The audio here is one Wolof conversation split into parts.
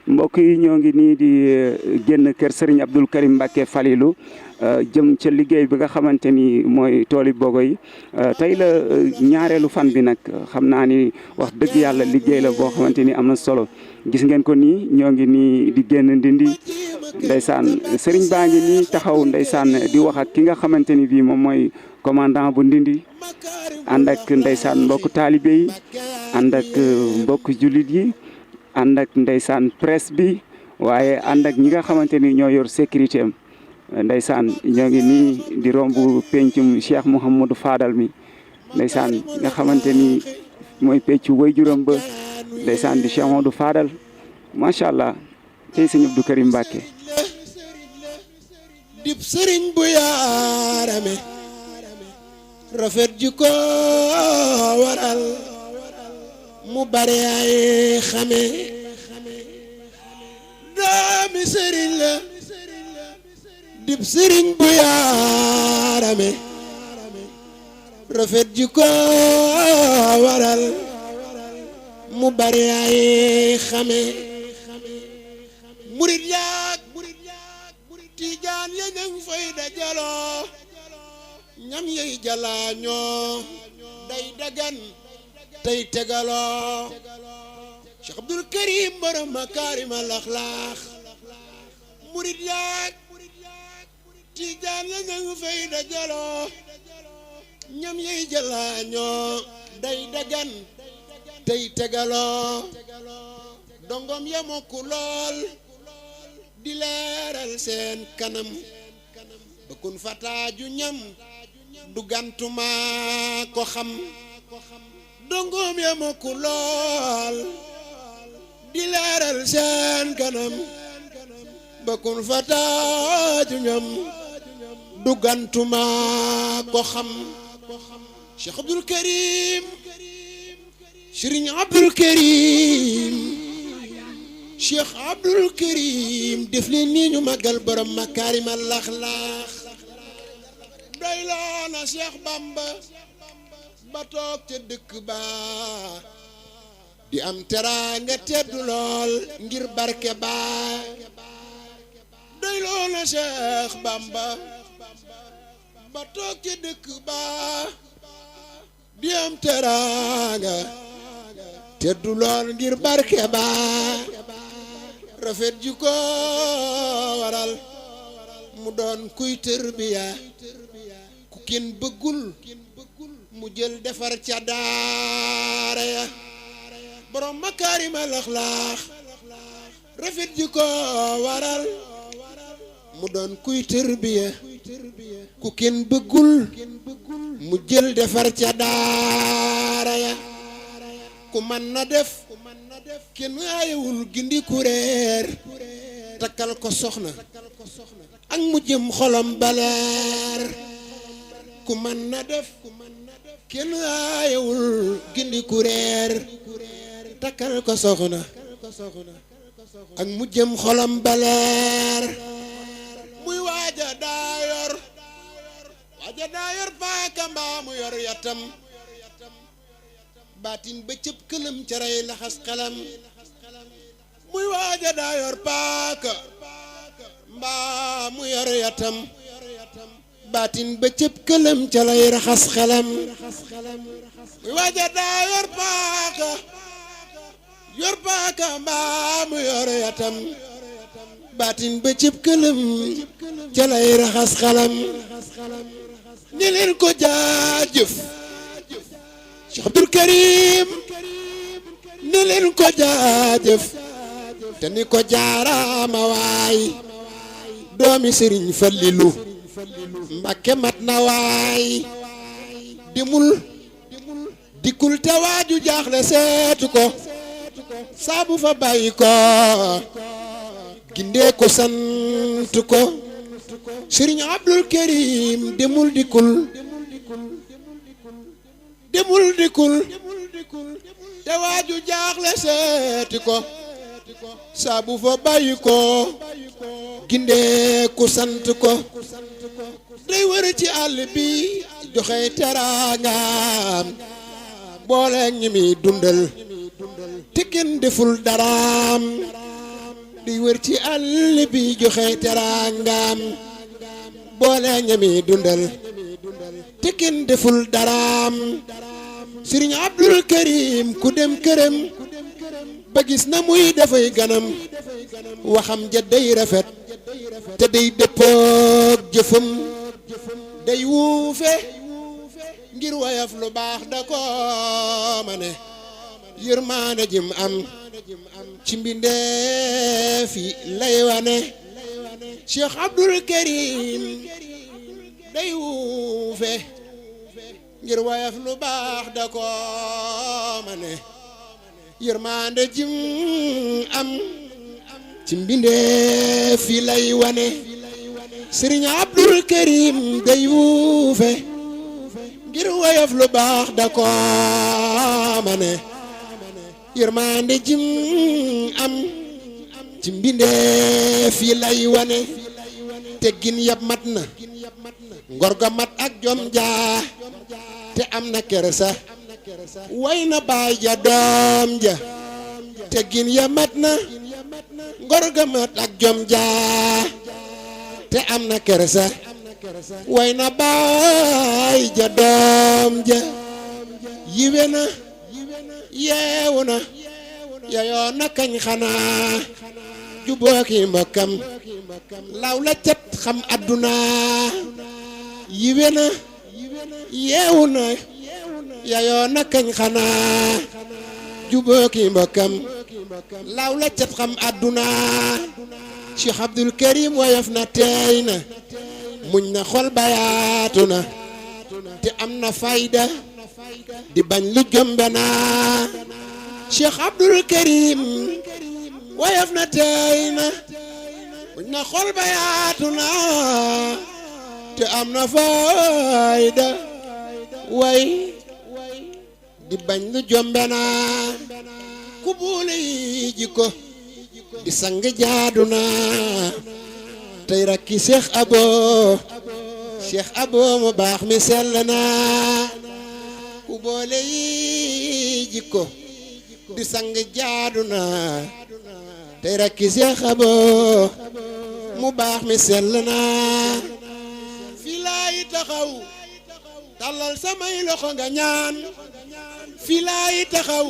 mbokk yi ñoo ngi nii di génn kër Serigne Abdoul Karim Mbacké Falilou jëm ca liggéey bi nga xamante ni mooy tooli Bogo yi tey la ñaareelu fan bi nag xam naa ni wax dëgg yàlla liggéey la boo xamante ni am na solo gis ngeen ko nii ñoo ngi nii di génn ndindi ndeysaan Serigne baa ngi nii taxaw ndeysaan di wax ak ki nga xamante ni bii moom mooy commandant bu ndindi ànd ak ndeysaan mbokk taalibe yi ànd ak mbokk jullit yi ànd ak ndeysaan presse bi waaye ànd ak ñi nga xamante ni ñoo yor sécurité am ndeysaan ñoo ngi nii di romb pencum Cheikh Mouhamadou Fadal mi ndeysaan nga xamante ni mooy peccu waajuram ba ndeysaan di Cheikh Mouhamadou Fadal macha allah tey sëñ Abdou Karim Mbacké dib sëriñ bu yaarame rafet ji ko waral mu bare ay xame doomi sëriñ la dib sëriñ bu yaarame rafet ji ko waral mu bare ay xame murit yaak tijaan ya ñang fay dajaloo ñam yey jalaañoo day dagan tey tegaloo Cheikh Abdoul Karim borom makaarimal axlaaq murit yaak tijaan ya ñang fay dajaloo ñam yey jalaañoo day dagan tey tegaloo dongom ya mokku lool di leeral seen kanam ba kun fataaju ñam du gantuma ko xam dongoom ya mokku lool di leeral seen kanam ba kun fataaju ñam du gantuma ko xam Cheikh Abdoul Karim Serigne Abdoul Karim Cheikh Abdoul Karim def leen nii ñu màggal borom makaarimal axlaaq doy loona Cheikh Bamba ba toog ca dëkk ba di am teraanga teddu lool ngir barke ba doy loona Cheikh Bamba ba toog ca dëkk ba di am teraanga teddu lool ngir barke ba rafet ji ko waral mu doon kuy tërbiya ku kenn bëggul mu jël defar ca daara ya borom makaarimal axlaaq rafet ji ko waral mu doon kuy tërbiya ku kenn bëggul mu jël defar ca daara ya ku man na def kenn aayewul gindi kuréer takkal ko soxna ak mu jëm xolam baleer ku man na def kenn aayewul gindi kuréer takkal ko soxna ak mu jëm xolam baleer muy waaja daa yor paaka mbaa mu yor yatam baatin ba cëb këlam ca rey laxas xalam muy waaja daa yor paaka mbaa mu yor yatam baatin ba cëb këlam ca lay raxas xalam muy waaja daa yor paaka mbaa mu yor yatam baatin ba cëb këlam ca lay raxas xalam ni leen ko jaajëf Cheikh Abdoul Karim ni leen ko jaajëf te ni ko jaaraama waay doomi Serigne Falilou Mbacké mat na waay dikul te waaju jaaxle seetu ko saabu fa bàyyi ko gindee ko sant ko Serigne Abdoul Karim demul dikul te waaju jaaxle seeti ko saabu fa bàyyi ko gindee ku sant ko day wër ci àll bi joxe teraangaam boole ñi mi dundal te kenn deful daraam di wër ci àll bi joxe teraangaam boole ñami dundal te kenn deful daraam Sëriñ Abdul Karim ku dem këram ba gis na muy dafay ganam waxam ja day rafet te day dëppoog jëfam day wuufe ngir wayaf lu baax da ko mane yërmaane jim am ci mbindeef yi lay wane Cheikh Abdul Karim day wuufe ngir wayaf lu baax da ko mane yërmaande jim am ci mbindeef yi lay wane Sëriñ Abdul Karim day wuufe ngir wayaf lu baax da ko mane yërmaande jim am ci mbindeef yi lay wane teggin yab mat na ngor ga mat ak jom jaa te am na kersa way na baay ja doom ja teggin ya mat na ngor ga mat ak jom jaa te am na kersa way na baay ja doom ja yiwe na yeewu na yayoo na kañ xanaa jubooki mbokkam law la cat xam adduna yiwe na yeewu na yayoo na kañ xanaa jubooki mbokkam law la cat xam adduna Cheikh Abdul Karim woyof na teey na muñ na xol bayaatu na te am na fayda di bañ lu jombe na Cheikh Abdul Karim woyof na teey na muñ na xol bayaatu na te am na fayda way di bañ lu jombe na ku buule yi jikko di sang jaadu na tey rakki Cheikh Abo mu baax mi sell na ku boole yi jikko di sang jaadu na tey rakki Cheikh Abo mu baax mi sell na fi laay taxaw tallal samay loxo nga ñaan fi laay taxaw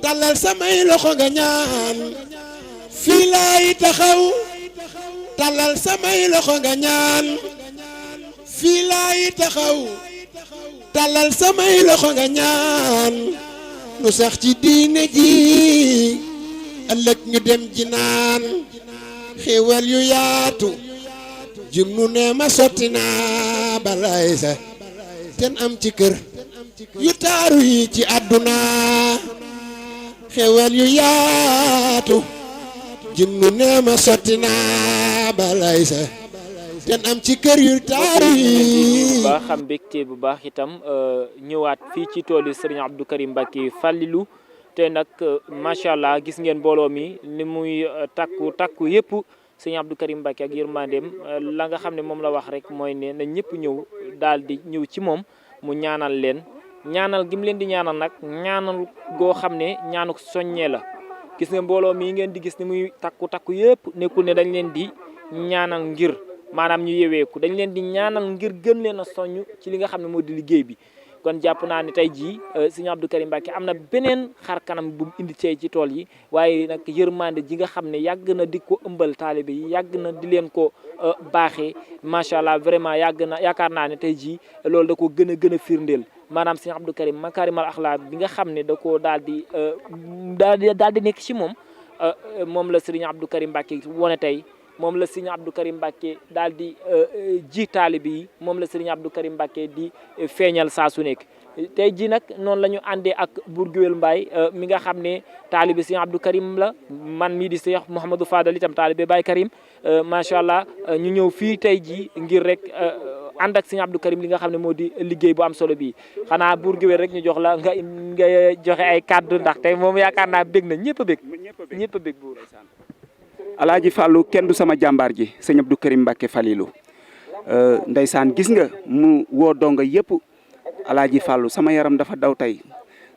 tallal samay loxo nga ñaan fi laay taxaw tallal samay loxo nga ñaan fi laay taxaw tallal samay loxo nga ñaan nu sax ci diine ji ëllëg ñu dem ji naan xéewal yu yaatu jim nu ne ma sotti naa balay sa ten am ci kër yu taaru yi ci àdduna xéewal yu yaatu jim nu ne ma sotti naa balay sa ten am ci kër yu taaru yi bu baax xam mbégte bu baax itam ñëwaat fii ci toolu Serigne Abdou Karim Mbacké Fallilou te nag macha allah gis ngeen mbooloo mi ni muy takku yëpp Serigne Abdou Karim Mbacké ak yërmandeem la nga xam ne moom la wax rek mooy ne na ñëpp ñëw daal di ñëw ci moom mu ñaanal leen ñaanal gi mu leen di ñaanal nag ñaanal goo xam ne ñaanu soññee la gis nga mbooloo mi ngeen di gis ni muy takku yëpp nekkul ne dañ leen di ñaanal ngir maanaam ñu yeweeku dañ leen di ñaanal ngir gën leen a soññ ci li nga xam ne moo di liggéey bi kon jàpp naa ne tey jii Serigne Abdou Karim Mbacké am na beneen xar kanam bu mu indi tey ci tool yi waaye nag yërmande ji nga xam ne yàgg na di ko ëmbal taalibe yi yàgg na di leen ko baaxee macha allah vraiment yaakaar naa ne tey jii loolu da ko gën a firndeel maanaam Serigne Abdou Karim makarimal axlaaq bi nga xam ne da koo daal di nekk ci moom la Serigne Abdou Karim Mbacké wone tey moom la Serigne Abdou Karim Mbacké daal di ji taalibe yi moom la Serigne Abdou Karim Mbacké di feeñal saa su nekk tey ji nag noonu la ñu àndee ak Bour Gueweul Mbaye mi nga xam ne taalibe Serigne Abdou Karim la man mii di Cheikh Mouhamadou Fadal itam taalibe Baye Karim macha allah ñu ñëw fii tey ji ngir rek ànd ak Serigne Abdou Karim li nga xam ne moo di liggéey bu am solo bii xanaa Bour Gueweul rek ñu jox la nga joxe ay kàddu ndax tey moom yaakaar naa bég na ñëpp a bég buur Alaaji Fallou kenn du sama jàmbaar ji sëñ Abdou Karim Mbacké Fallilou ndeysaan gis nga mu woo donga yëpp Alaaji Fallou sama yaram dafa daw tey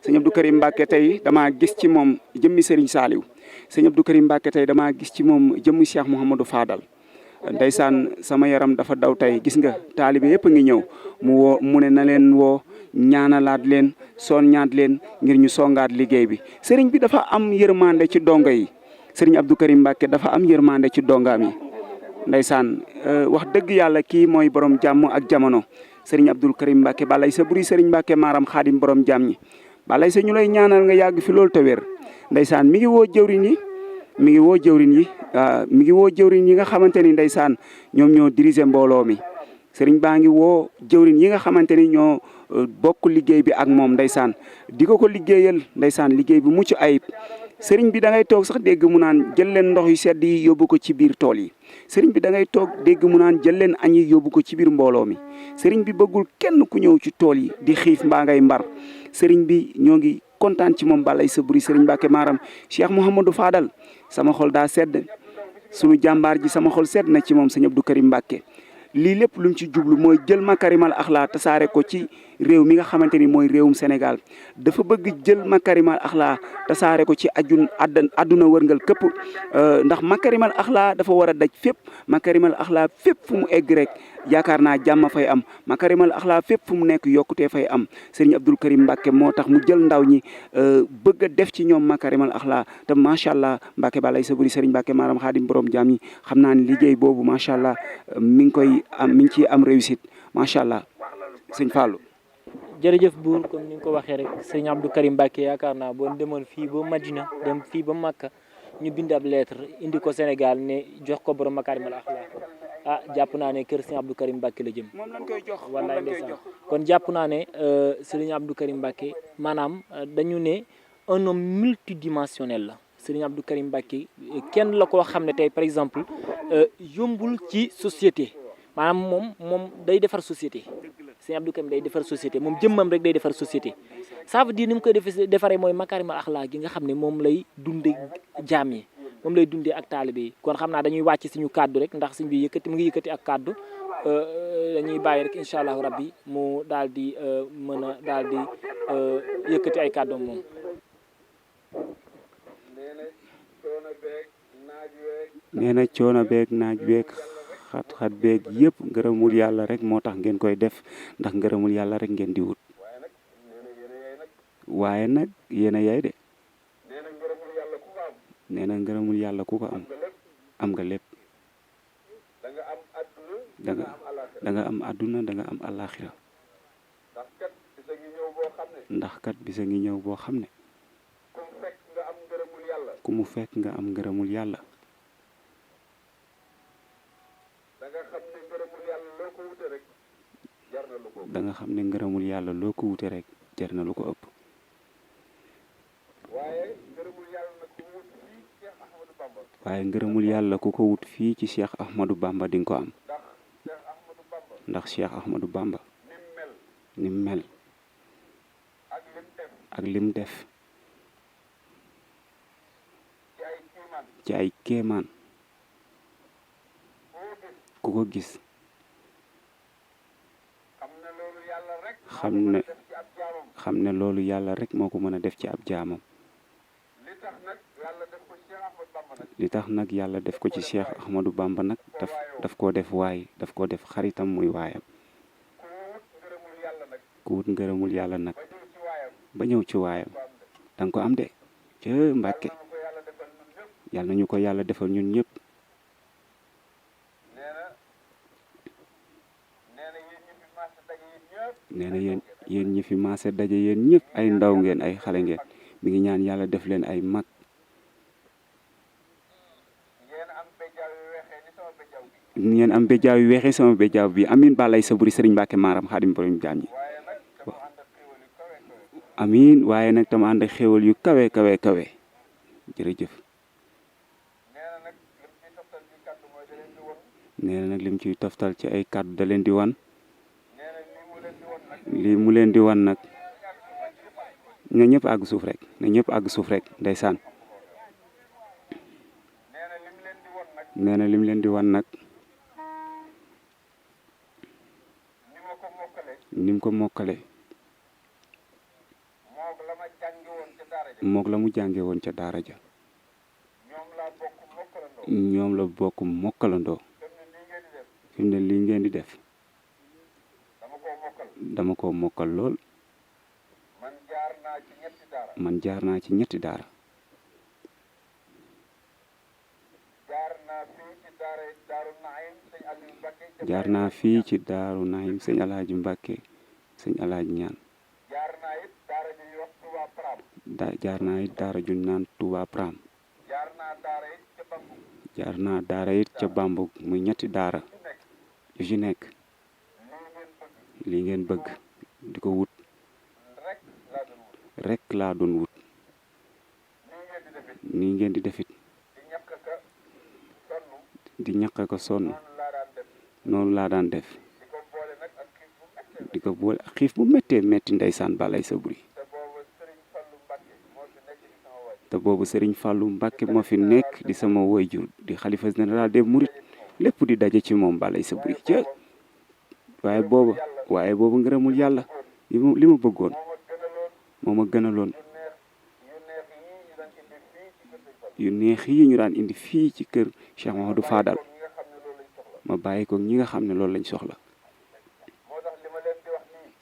sëñ Abdou Karim Mbacke tey damaa gis ci moom jëmmi Serigne Saliou sëñ Abdou Karim Mbacke tey damaa gis ci moom jëmmi Cheikh Mouhamadou Fadal ndeysaan sama yaram dafa daw tey gis nga taalibe yëpp a ngi ñëw mu ne na leen woo ñaanalaat leen soññaat leen ngir ñu songaat liggéey bi sëriñ bi dafa am yërmande ci dongo yi sëriñ Abdou Karim Mbacke dafa am yërmande ci dongaam yi ndeysaan wax dëgg yàlla kii mooy borom jàmm ak jamono sëriñ Abdou Karim Mbacke balay sa buri sëriñ Mbacke maaram xaadim borom jàmm ñi balay sa ñu lay ñaanal nga yàgg fi loolu te wér ndeysaan mi ngi woo jëwriñ yi mi ngi woo jëwriñ yi mi ngi woo jëwriñ yi nga xamante ni ndeysaan ñoom ñoo diriger mbooloo mi sëriñ baa ngi woo jëwriñ yi nga xamante ni ñoo bokk liggéey bi ak moom ndeysaan di ko liggéeyal ndeysaan liggéey bi mucc ayib sëriñ bi da ngay toog sax dégg mu naan jël leen ndox yu sedd yi yóbbu ko ci biir tool yi sëriñ bi da ngay toog dégg mu naan jël leen añ yi yóbbu ko ci biir mbooloo mi sëriñ bi bëggul kenn ku ñëw ci tool yi di xiif mbaa ngay mbar sëriñ bi ñoo ngi kontaan ci moom balay sa buri sëriñ Mbacke maaram Cheikh Mouhamadou Fadal sama xol daa sedd sunu jàmbaar ji sama xol sedd na ci moom sëñ Abdou Karim Mbacke lii lépp lu mu ci jublu mooy jël makarimal axlaa tasaare ko ci réew mi nga xamante ni mooy réewum Sénégal dafa bëgg jël makarimal axlaa tasaare ko ci àdduna wërngal këpp ndax makarimal axlaa dafa war a daj fépp makarimal axlaa fépp fu mu egg rek yaakaar naa jàmm fay am makarimal axlaa fépp fu mu nekk yokkutee fay am sëriñ Abdou Karim Mbacke moo tax mu jël ndaw ñi bëgg a def ci ñoom makarimal axlaa te macha allah Mbacke balay sa buri sëriñ Mbacke maaram xaadim borom jaam yi xam naa ne liggéey boobu macha allah mi ngi ciy am réussite macha allah sëñ Fallou. jërëjëf buur comme ni nga ko waxee rek sëñ Abdou Karim Mbacke yaakaar naa boo demoon fii ba Madina dem fii ba Makka ñu bind ab lettre indi ko Sénégal ne jox ko borom makarimal axlaa jàpp naa ne kër sëñ Abdou Karim Mbacke la jëm. moom lañ koy jox wallaay ndeysaan kon jàpp naa ne sëriñ Abdou Karim Mbacke maanaam dañu ne un homme multidimensionnel la sëriñ Abdou Karim Mbacke kenn la koo xam ne tey par exemple yombul ci société maanaam moom day defar société sëriñ Abdou Karim day defar société moom jëmmam rek day defar société ça veut dire ni mu koy defaree mooy makarimal axlaa gi nga xam ne moom lay dunde jaam yi moom lay dundee ak taalibe yi kon xam naa dañuy wàcc suñu kàddu rek ndax suñ bi mu ngi yëkkati ak kàddu dañuy bàyyi rek incha allahu rabbi mu daal di mën a daal di yëkkati ay kàddoom moom. nee na coono beeg naaj beeg xat-xat beeg yëpp ngërëmul yàlla rek moo tax ngeen koy def ndax ngërëmul yàlla rek ngeen di wut waaye nag yéen a yaay de nee na ngërëmul yàlla ku ko am nga lépp da nga am àdduna da nga am àllaaxira ndax kat bisa ngi ñëw boo xam ne ku mu fekk nga am ngërëmul yàlla da nga xam ne ngërëmul yàlla loo ko wute rek jar na lu ko ëpp waaye ngërëmul yàlla ku ko wut fii ci Cheikh Ahmadou Bamba di nga ko am ndax Cheikh Ahmadou Bamba ni mu mel ak lim def ci ay kéemaan ku ko gis xam ne loolu yàlla rek moo ko mën a def ci ab jaamam li tax nag yàlla def ko ci Cheikh Ahmadou Bamba nag daf koo def waay daf koo def xaritam muy waayam ku wut ngërëmul yàlla nag ba ñëw ci waayam danga ko am de ca Mbàkke yàlla nañu ko yàlla defal ñun ñëpp nee na yéen ñi fi maase daje yéen ñëpp ay ndaw ngeen ay xale ngeen mi ngi ñaan yàlla def leen ay mag ngeen am béjaaw yu weexee sama béjaaw bi amin balay sa buri sëriñ Mbacke maaram xaadim borom jaam ñi amin waaye nag tam ànd ak xéwal yu kawe kawe kawe jërëjëf nee na nag lim ciy toftal ci ay kàddu da leen di wan lii mu leen di wan nag na ñëpp àgg suuf rek na ñëpp àgg suuf rek ndeysaan nee na lim leen di wan nag ni mu ko mokkale moog la mu jànge woon ca daara ja ñoom la bokk mokkalandoo fi mu ne lii ngeen di def dama ko mokkal lool man jaar naa ci ñetti daara jaar naa fii ci daaru Naim sëñ Alaaji Mbàkke sëñ Alaaji ñaan jaar naa it daara juñ naan Touba Pram jaar naa daara it ca Bambug muy ñetti daara yu ci nekk lii ngeen bëgg di ko wut rek laa doon wut nii ngeen di defit di ñàkk ko sonn noonu laa daan def di ko boole ak xiif bu méttee métti ndeysaan balay sa buri te boobu Serigne Fallou Mbacké moo fi nekk di sama waajur di xalifa général des mourides lépp di daje ci moom balay sa buri ca waaye boobu ngërëmul yàlla li ma bëggoon moo ma gënaloon yu neex yi ñu daan indi fii ci kër Cheikh Mamadou Fadal ma bàyyi ko ñi nga xam ne loolu lañ soxla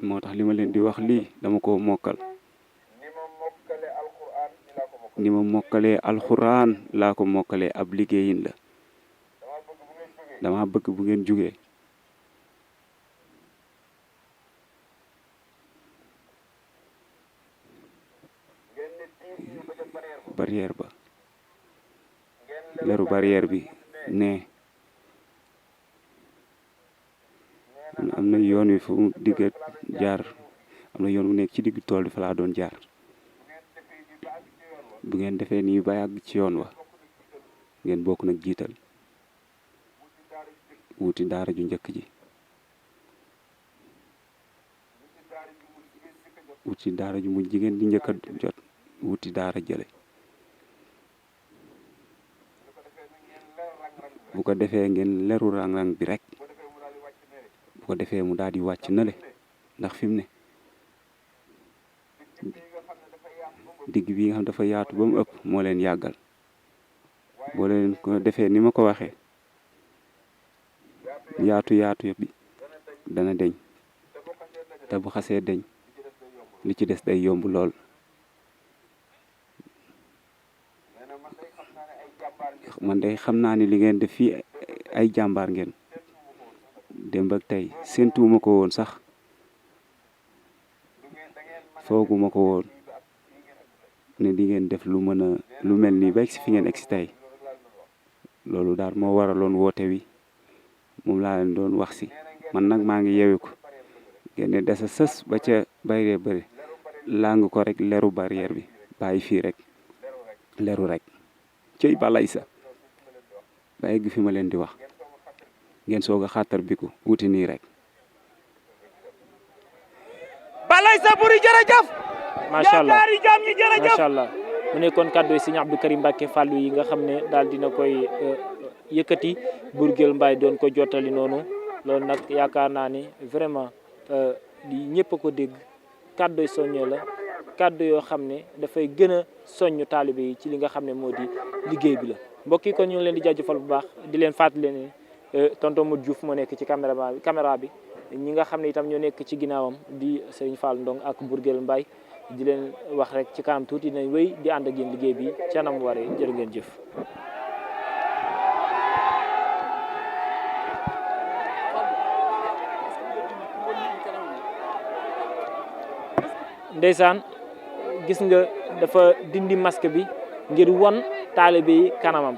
moo tax li ma leen di wax lii dama ko mokkal ni ma mokkalee alxuraan laa ko mokkalee ab liggéeyin la dama bëgg bu ngeen jugee barrière ba leru barrière bi ne am na yoon wi fu mu digg jaar am na yoon wu nekk ci digg tool bi fa laa doon jaar bu ngeen defee nii ba yàgg ci yoon wa ngeen bokk nag jiital wuti daara ju njëkk ji wuti daara ju mujj jigéen di njëkk a jot wuti daara jële bu ko defee ngeen leru rang-rang bi rek bu ko defee mu daal di wàcc nale ndax fi mu ne digg bi nga xam dafa yaatu ba mu ëpp moo leen yàggal boo leen ko defee ni ma ko waxee yaatu bi dana deñ te bu xasee deñ li ci des day yomb lool man day xam naa ni li ngeen def fii ay jàmbaar ngeen démb ak tey séentuwuma ko woon sax fooguma ko woon ne di ngeen def lu mel nii ba egsi fi ngeen egsi tey loolu daal moo waraloon woote wi moom laa leen doon wax si man nag maa ngi yeewu ko ngeen ne desa sës ba ca barrière bëri làng ko rek leru barrière bi bàyyi fii rek leru rek cëy balay sa ba egg fi ma leen di wax ngeen soog a xàttar bi ko wuti nii rek balay sa buri jërëjëf macha allah yaakaari jaam ñi jërëjëf macha allah mu nekkoon kàddu yi Serigne Abdou Karim Mbacké Fallou yi nga xam ne daal dina koy yëkkati Bourguel Mbaye doon ko jottali noonu loolu nag yaakaar naa ni vraiment di ñëpp a ko dégg kàddu yi soññee la kàddu yoo xam ne dafay gën a soññ taalibe yi ci li nga xam ne moo di liggéey bi la mbokk yi kon ñu ngi leen di jaajëfal bu baax di leen fàttali ne tonton Modou Diouf moo nekk ci caméra bi ñi nga xam ne itam ñoo nekk ci ginnaawam di Serigne Fall Ndong ak Bourguel Mbaye di leen wax rek ci kanam tuuti dinañ wéy di ànd ak yéen liggéey bi ca nam waree jërë ngeen jëf. ndeysaan gis nga dafa dindi masque bi ngir won taalibe yi kanamam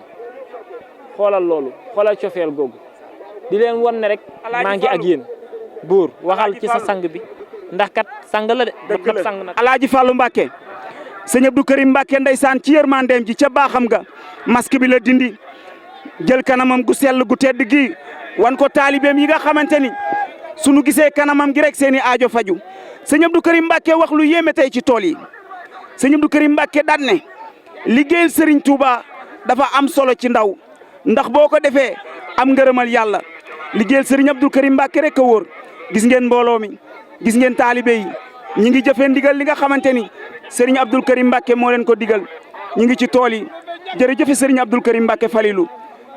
xoolal loolu xoolal cofeel googu di leen won ne rek maa ngi ak yéen buur waxal ci sa sang bi ndax kat sang la de mat sang nag Alaaji Fallou Mbacké sëñ Abdou Karim Mbacké ndeysaan ci yërmandeem ji ca baaxam nga masque bi la dindi jël kanamam gu sell gu tedd gi wan ko taalibeem yi nga xamante ni sunu gisee kanamam gi rek seeni aajo faju sëñ Abdou Karim Mbacké wax lu yéeme tey ci tool yi sëñ Abdou Karim Mbacké daan ne liggéeyal Serigne Touba dafa am solo ci ndaw ndax boo ko defee am ngërëmal yàlla liggéeyal Serigne Abdou Karim Mbacké rek a wóor gis ngeen mbooloo mi gis ngeen taalibe yi ñi ngi jëfee ndigal li nga xamante ni Serigne Abdoul Karim Mbacke moo leen ko digal ñu ngi ci tool yi jërëjëf Serigne Abdoul Karim Mbacke Falilou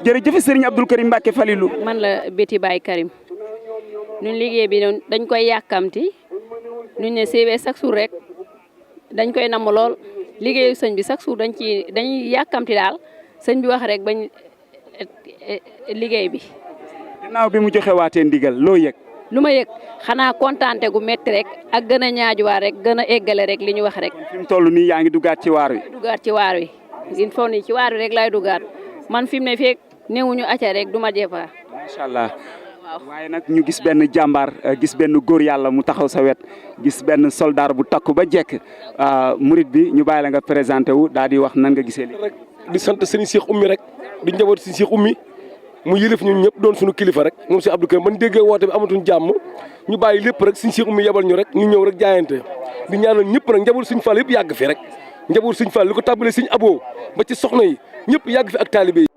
jërëjëf Serigne Abdoul Karim Mbacke Falilou. man la Béti Baye Karim ñun liggéey bi noonu dañ koy yàkkamti ñu ne CV chaque jour rek dañ koy namm lool liggéeyu sëñ bi chaque jour dañuy yàkkamti daal sëñ bi wax rek bañ liggéey bi. ginnaaw bi mu joxe waatee ndigal loo yëg. lu ma yëg xanaa kontaante gu métti rek ak gën a ñaajuwaat rek gën a eggale rek li ñu wax rek. fi mu toll nii yaa ngi duggaat ci waar wi. duggaat ci waar wi il faut ni ci waar wi rek laay duggaat man fi mu ne feeg newuñu acca rek du ma départ. macha allah waaye nag ñu gis benn jàmbaar gis benn góor yàlla mu taxaw sa wet gis benn soldaar bu takku ba jekk murit bi ñu bàyyi la nga présenté wu daal di wax nan nga gisee li rek di sant sëñ Cheikh Oumy rek di njaboot sëñ Cheikh Oumy mu yëlëf ñun ñëpp doon suñu kilifa rek moom si Abdou Karim man déggee woote bi amatuñ jàmm ñu bàyyi lépp rek sëñ Cheikh Oumy yebal ñu rek ñu ñëw rek jaayante di ñaanal ñëpp nag njaboot sëñ Fall yëpp yàgg fi rek njaboot sëñ Fall li ko tàmbalee sëñ Abo ba ci soxna yi ñëpp yàgg fi ak taalibe yi